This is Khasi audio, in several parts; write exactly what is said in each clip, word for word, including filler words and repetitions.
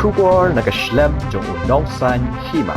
Khubor na ka shlem jong u nongsan hima.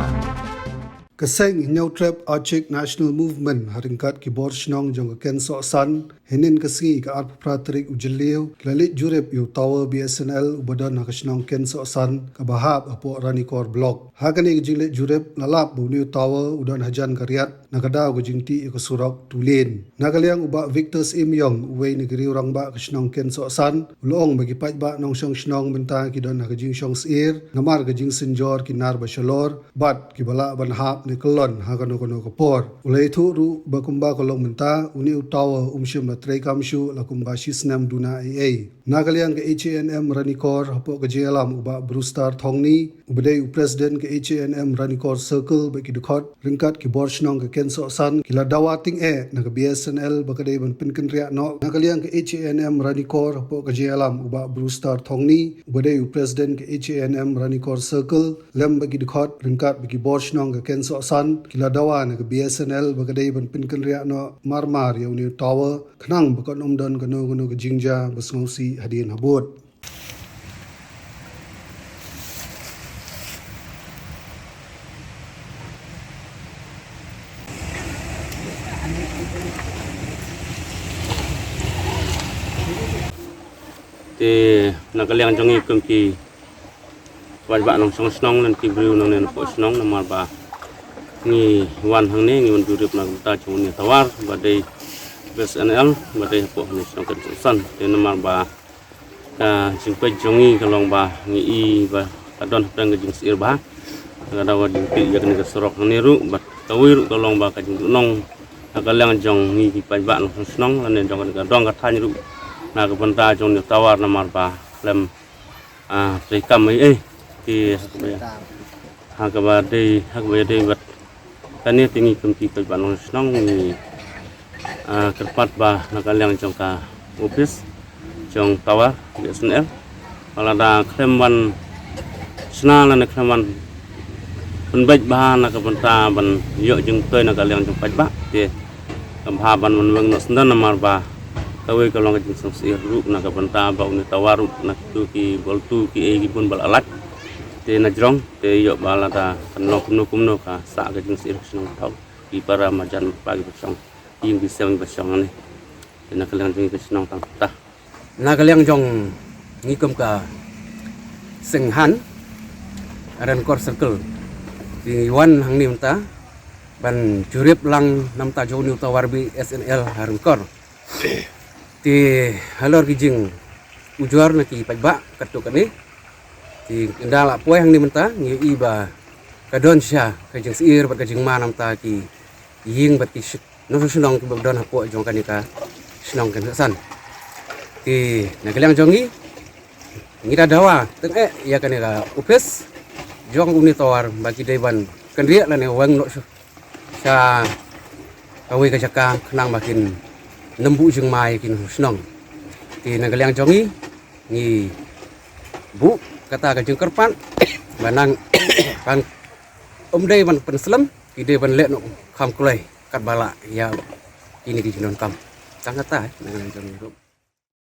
Ka seng Hynñiewtrep Achik National Movement ha ryngkat ki bor shnong jong ka Ken Sohsan, hynnin ka sngi ka arphew phra tarik u Jylliew, ki la leit jurip ïa u tower B S N L uba don ha ka shnong Ken Sohsan, kaba hap hapoh Ranikor Block. Ha kane ka jingleit jurip la lap ba une u tower u don hajan ka riat, na ka daw ka jingtih ïa ka surok two lane. Na ka liang u Bah Victor Syiem Ïong, uwei na ki riew rangbah ka shnong Ken Sohsan, u la ong ba ki paidbah nongshong shnong mynta ki don ha ka jingshong syier namar ka jingsynjor ki nar ba shalor, bad kiba lah ban hap ne kyllon ha kano kano ka por. U la ïathuh ruh ba kumba ka long mynta, une u tower um shym la treikam shuh la kumba shi snem duna ei ei. Na ka liang ka H A N M Ranikor, hapoh ka jingïalam u Bah Brewster Thongni, uba dei u President ka H A N M Ranikor Circle, bad ki dkhot ryngkat ki bor shnong ka Ken Sohsan, ki la dawa tyngeh na ka B S N L ba ka dei ban pynkynriah noh. Na ka liang ka H A N M Ranikor, hapoh ka jingïalam u Bah Brewster Thongni, uba dei u President ka H A N M Ranikor Circle, lem bad ki dkhot ryngkat bad ki bor shnong ka Ken Sohsan, ki la dawa na ka B S N L ba ka dei ban pynkynriah noh marmar ïa une u tower, khnang ba kan ym don kano kano ka jingjia ba sngewsih hadien habud. Te na ka liang jong ngi kum ki paidbah nongshong shnong lane ki briew nangne napoh shnong, namar ba ngi wan hangne, ngi wan jurip na ka bynta jong une u tower ba dei B S N L ba dei hapoh une u shnong Ken Sohsan. Te namar ba ka jingpeit jong ngi ka long ba ngi i ba ka don hapdeng ka jingsyier bha. Ka daw ka jingtih ïa kane ka surok hangne ruh, bad kawei ruh ka long ba ka jingduhnong na ka liang jong ngi ki paidbah nongshong shnong lane jong kane ka dong ka thaiñ ruh na ka bynta jong une u tower, namar ba khlem, ah, treikam ei ei. Te ha kaba ïa, ha kaba dei, ha kaba ïadei bad kane, te ngi kum ki paidbah nongshong shnong ngi, ah, kyrpad ba na ka liang jong ka office jong tower B S N L, ba lada khlem wan shna lane khlem wan pynbeit bha na ka bynta ban ïoh jingmyntoi na ka liang jong paidbah, te kam bha ban wan weng noh syndon, namar ba kawei ka long ka jingsngewsih ruh na ka bynta ba une u tower ruh na kitu ki bor tu ki ei ki bun ba la lait. Te na jrong te ïoh ba lada kan long kumno kumno ka sah ka jingsyier ka shnong, thaw ki para marjan marpa kiba shong, ki ïing ki sem kiba shong hangne. Te na ka liang jong ngi ka shnong tang kata. Na ka liang jong ngi kum ka seng han Ranikor Circle, te ngi wan hangne mynta ban jurip lang na ka bynta jong une u tower B S N L ha Ranikor. Te halor ki jingujor na ki paidbah katto katne, te ynda la poi hangne mynta ngi i ba ka don shisha ka jingsyier bad ka jingma na ka bynta ki ïing bad ki shi-, nongshong shnong kiba don hapoh jong kane ka shnong Ken Sohsan. Te na ka liang jong ngi, ngi da dawa tyngeh ïa kane ka office jong une u tower ba ki dei ban kynriah lane weng noh sha, sha kawei ka jaka khnang ba kin nym buh jingma ïa ki nongshong shnong. Te na ka liang jong ngi, ngi buh kata ka jingkyrpad ba nang ban ym dei ban pynslem, ki dei ban leh noh kham kloi katba lah ïa kine ki jingdonkam. Tang kata, eh, na ka liang jong ngi ruh.